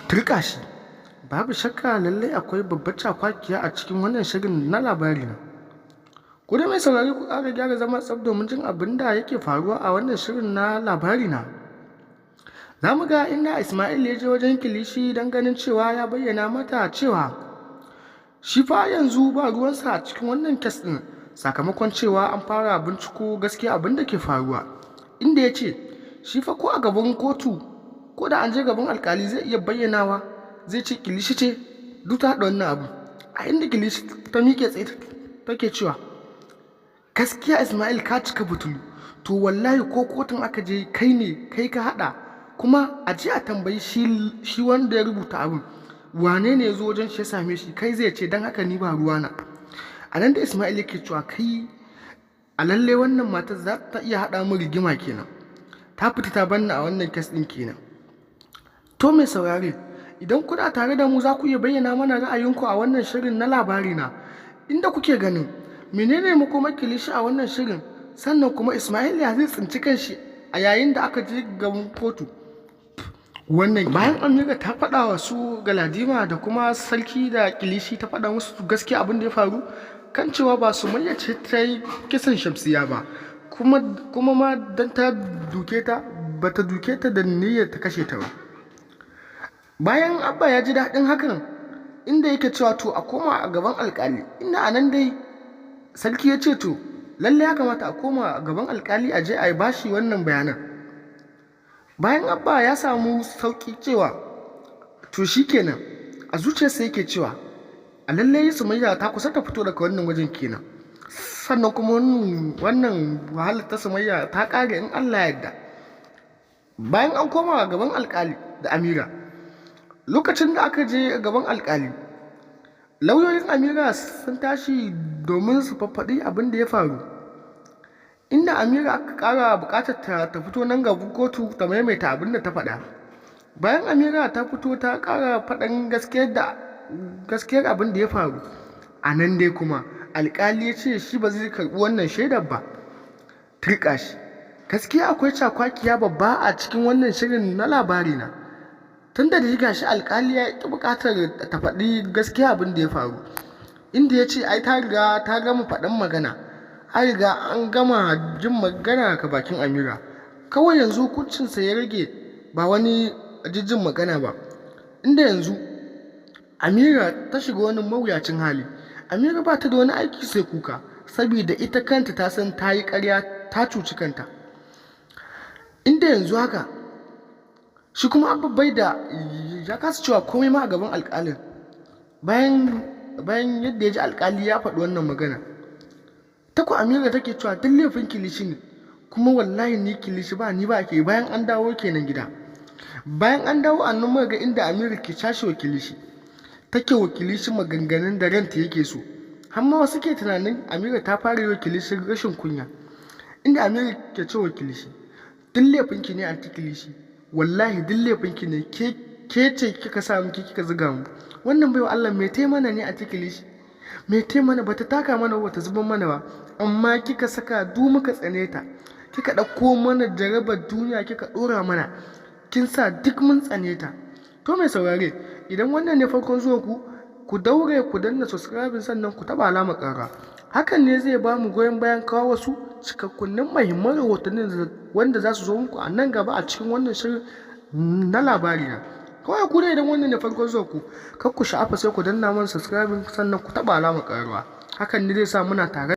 Turƙa shi! Babu shakka lallai akwai babbar cakwakiya a cikin wannan shirin na Labarina. Ku dai mai saurari, ku ƙara gyara zama tsaf domin jin abin da yake faruwa a wannan shirin na Labarina. Za mu ga inda Ismail ya je wajen Kilishi don ganin cewa ya bayyana mata cewa shi fa yanzu ba ruwansa a cikin wannan case ɗin, sakamakon cewa an fara binciko gaskiya abin da ke faruwa. Inda ya ce shi fa ko a gaban kotu, ko da an je gaban alkali, zai iya bayyanawa, zai ce Kilishi ce duk ta haɗa wannan abu. A inda Kilishi ta miƙe tsaye take cewa, "Gaskiya Ismail, ka cika butulu. To wallahi ko kotun aka je, kai ne kai ka haɗa. Kuma a je a tambayi shi wanda ya rubuta abin, wane ne ya zo wajen shi ya same shi, kai zai ce. Don haka ni ba ruwana." A nan da Ismail yake cewa, "Kai, a lalle wannan matar za ta iya haɗa mu rigima kenan. Ta fita ta banna a wannan case ɗin kenan." To mai saurare, idan kuna tare da mu, za ku iya bayyana mana ra'ayinku a wannan shirin na Labarina, inda kuke ganin menene makomar Kilishi a wannan shirin, sannan kuma Ismail ya zai tsinci kanshi a yayin da aka je gaban kotu. Wannan bayan Amira ta faɗa wa su Galadima da kuma sarki da Kilishi, ta faɗa musu gaskiya abin da ya faru, kan cewa ba Sumayya ce ta yi kisan Shamsiya ba, kuma ma don ta duke ta, ba ta duke ta da niyyar ta kashe ta ba. Bayan Abba ya ji daɗin hakan, inda yake cewa to a koma a gaban alkali, inda a nan dai sarki ya ce to lallai ya kamata a koma a gaban alkali, a je a bashi wannan bayanan. Bayan Abba ya samu sauƙi cewa to shikenan, a zuciyarsa yake cewa a lallai Sumayya ta kusa ta fito daga wannan wajen kenan, sannan kuma wannan wahalar ta Sumayya ta ƙare in Allah ya yarda. Bayan an koma gaban alkali da Amira, lokacin da aka je gaban alkali, lauyoyin Amira sun tashi domin su faffaɗi abin da ya faru, inda Amira aka ƙara buƙatar ta ta fito nan gaban kotu ta maimaita abin da ta faɗa. Bayan Amira ta fito ta ƙara faɗan gaskiyar abin da ya faru, a nan dai kuma alkali ya ce shi ba zai karɓi wannan shaidar ba. Turƙa shi! Gaskiya akwai cakwakiya babba a cikin wannan shirin na Labarina, tunda da gashi alkali ya ƙi buƙatar ta faɗi gaskiya abin da ya faru, inda ya ce ai ta riga ta gama faɗan magana, an riga an gama jin magana ka bakin Amira, kawai yanzu hukuncinsa ya rage, ba wani jijjin magana ba. Inda yanzu Amira ta shiga wani mawuyacin hali. Amira ba ta da wani aiki sai kuka, saboda ita kanta ta san ta yi ƙarya, ta cuci kanta. Inda yanzu haka shi kuma Abba bai da ya kasa cewa komai ma a gaban alƙalin, bayan yadda ya ji alƙali ya faɗi wannan magana. Ta ku Amira take cewa duk laifin Kilishi ne, kuma wallahi ni Kilishi ba ni ba ke. Bayan an dawo kenan gida, bayan an dawo, annan muka ga inda Amira ke cashe wa Kilishi, take wa Kilishi maganganun da ranta yake so, har ma wasu ke tunanin Amira ta fara yi wa Kilishi rashin kunya, inda Amira ke ce wa Kilishi, "Duk laifinki ne, Anti Kilishi, wallahi duk laifinki ne. Ke ce kika sa mu, kika zuga mu. Wannan baiwa Allah me tai mana ne, Anti Kilishi? Me tai mana? Bata taka mana, bata zuban mana ba, amma kika saka du muka tsane ta. Kika ɗauko mana jarabar duniya kika ɗora mana, kin sa duk mun tsane ta." To mai saurare, idan wannan ne farkon zuwan ku, ku daure ku danna subscribe, sannan ku taɓa alamar ƙara. Hakan ne zai ba mu goyon bayan kawo wasu cikakkunnin muhimman rahotannin wanda za su zo muku a nan gaba a cikin wannan shirin na Labarina. Kawai ku dai, idan wannan ne farkon zuwan ku, kar ku sha'afa, sai ku danna mana subscribe, sannan ku taɓa alamar ƙararrawa. Hakan ne zai sa muna tare.